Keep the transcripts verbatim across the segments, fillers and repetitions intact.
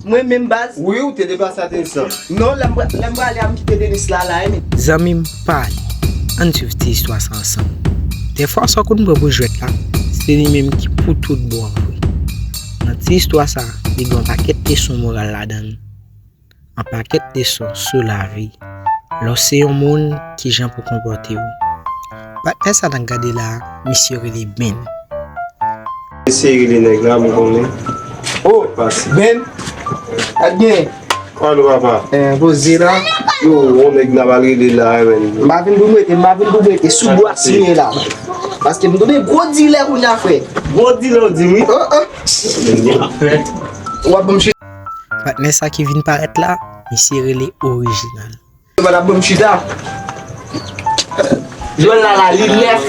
Mwen menm baz. Wi, ou te deplase a tenis lan. Non, lè m pra- lè m prale a, m kite tenis la la, wi. Zanmi m, pale. Ann swiv ti istwa sa ansanm. Dèfwa sa w konn pran pou jwèt la, se li menm ki pou tout bon an vre. Nan ti istwa sa, li gen yon pakèt leson moral ladan l. Yon pakèt leson sou lavi. Lè w se yon moun, kijan pou konpòte w. Patnè sa n ap gade la, misye rele Ben. Eseye rele nèg la, m konnen. Oh, Ben, ak gen. Alo, papa. Eh, poze la. Yo, yon nèg n ap al rele la, men. M pa vin pou m rete, m pa vin pou m rete. Sou bwa simen la. Paske m tounen gwo dilè kounye a, frè. Gwo dilè, w di wi. Oh, oh. W ap ban m chita. Patnè sa ki vin parèt la, misye rele Orijinal. Yo pa t ap ban m chita. Jwèt la la, li nèf,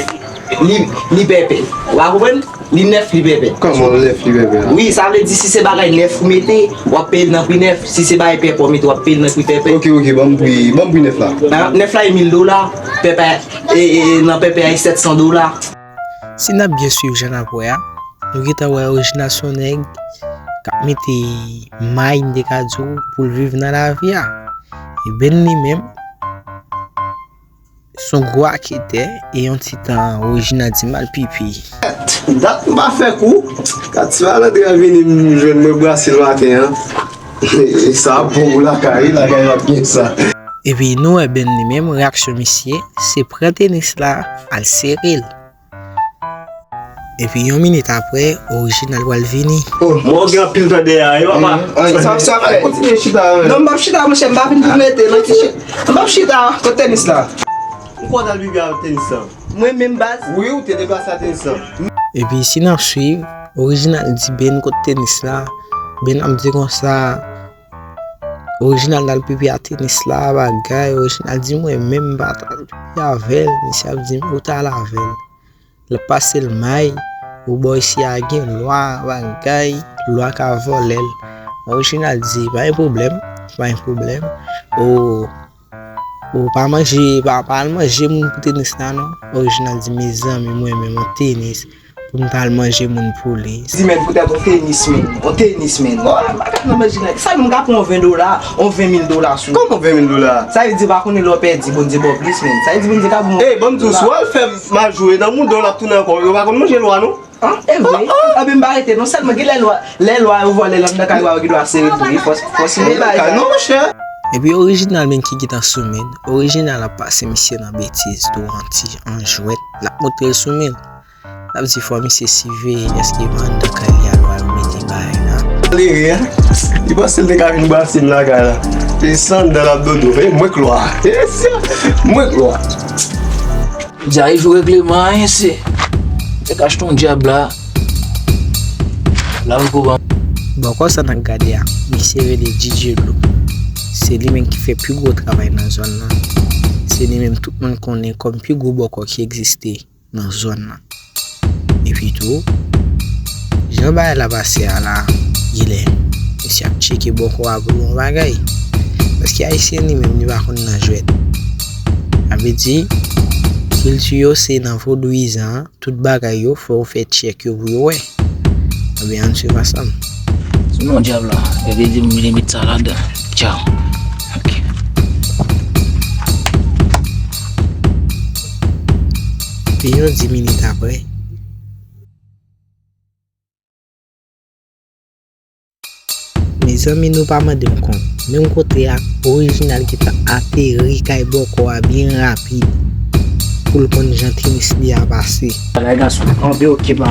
li, li pèpè. Ou pa konprann? Li nèf, li pèpè. Kòman nèf, li pèpè la? Wi, sa vle di si se bagay nèf ou mete, w ap peye l nan pri nèf. Si se bagay pèpè ou mete, w ap peye l nan pri pèpè. Ok, ok, ban m pri, ban m pri nèf la. Nan nèf la e mil dola, pèpè, e, e, e, nan pèpè a e sèt san dola. Si n ap byen swiv jan n ap wè a, nou gentan wè Orijinal se yon nèg k ap mete may, m te ka di w, pou l viv nan lavi a. E Ben li menm, se yon gwo raketè, e yon ti tan Orijinal di m al pipi. Dat m pa fè kou. Kat ti malandren an vini m jwenn mwen brase l maten an. E sa ap bon pou lakay, wi, lakay ap gen sa. Epi nou wè Ben li menm, reyaksyon misye, se pran tenis la, al sere l. Epi yon minit apre, Orijinal pral vini. Oh, mwen gen anpil tan dèyè a, wi, papa. Sa, sa fè. Kontinye chita, wi. Non, m p ap chita, monchè, m pa vin pou mete, non, ti chita. M p ap chita, kote tenis la? Ou konn al pipi avèk tenis lan? Mwen menm baz. Wi, ou te deplase a tenis lan. Epi si n ap swiv, Orijinal di Ben kote tenis la, Ben ap di konsa, Orijinal t al pipi a tenis la, bagay, Orijinal di mwen menm m pa t al pipi avè l, misye ap di m ou t al avè l. L ap pase l may, ou bò isi a gen lwa, bagay, lwa ka vòlè l. Orijinal di pa gen pwoblèm, pa gen pwoblèm. O, Ou pa manje, pa, pa al manje moun pou tenis la non. Orijinal di mezanmi mwen menm yon tenis pou m ta al manje moun pou li. Di men poutèt yon tenis men, yon tenis men. Oh, m pa ka nan manje nèg. Sa menm ka pran yon ven dola, yon ven mil dola sou. Kòman ven mil dola? Sa vle di pa konnen lè w pèdi, Bondye ba w plis men. Sa vle di Bondye ka ban w. Ey, ban m di w, si w al fè mal jwe nan mouda w l ap tounen ankò, yo pa konn manje lwa non. An, e vre. Anben m pa rete non, sèlman gen lè lwa, lè lwa yo vòlè l anndan kay wa yo gen dwa sere tou wi, fòs, fòs li bay sa. Non, monchè. Epi Orijinal menm ki gentan sou men, Orijinal ap pase misye nan betiz tou, an ti, an jwèt, l ap montre l sou men. L ap di fò misye siveye èske pa anndan kay li a lwa yo mete bagay la. Li ri, en? Li panse l te ka vin brase m lakay la. E san anndan l ap dodo. E mwen k lwa. E sa, mwen k lwa. Djay jou regleman an ensi. Te kache ton dyab la. La m pou ban. Bòkò sa n ap gade a, misye rele D J Blue. Se li menm ki fè pi gwo travay nan zòn nan. Se li menm tout moun konnen kòm pi gwo bòkò ki egziste nan zòn nan. Epi tou, jan bagay la pase a la, genlè misye ap tcheke bòkò a pou yon bagay. Paske ayisyen li menm li pa konn nan jwèt. Sa vle di, kilti yo se nan vodouyizan an, tout bagay yo fò w fè tchèk yo pou yo wè. Ebyen ann swiv ansanm. Sou non dyab la, yo te di m li met sa ladan. Tchaw. Ok. Epi yon dis minit apre. Mezanmi, nou pa mande m kont. Menm kote a, Orijinal gentan ateri kay bòkò a byen rapid pou l konn jan tenis li a pase. Bagay gason, kanpe oke pa.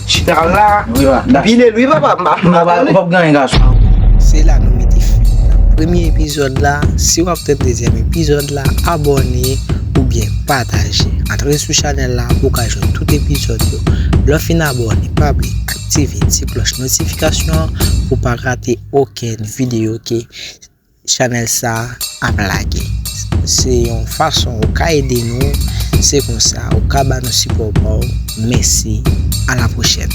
Chita la. Wi, pa. Pile l wi, papa. M pa, m pa, ou p ap ganyen gason. Se la nou mete fen nan premye epizòd la. Si w ap tann dezyèm epizòd la, abòne oubyen pataje. Antre sou chanèl la pou w ka jwenn tout epizòd yo. Lè w fin abòne, pa bliye aktive ti klòch notifikasyon an pou w pa rate okenn videyo ke chanèl sa a ap lage. Se yon fason ou ka ede nou, se konsa ou ka ba nou sipò pa w. Mèsi, a la pwochèn.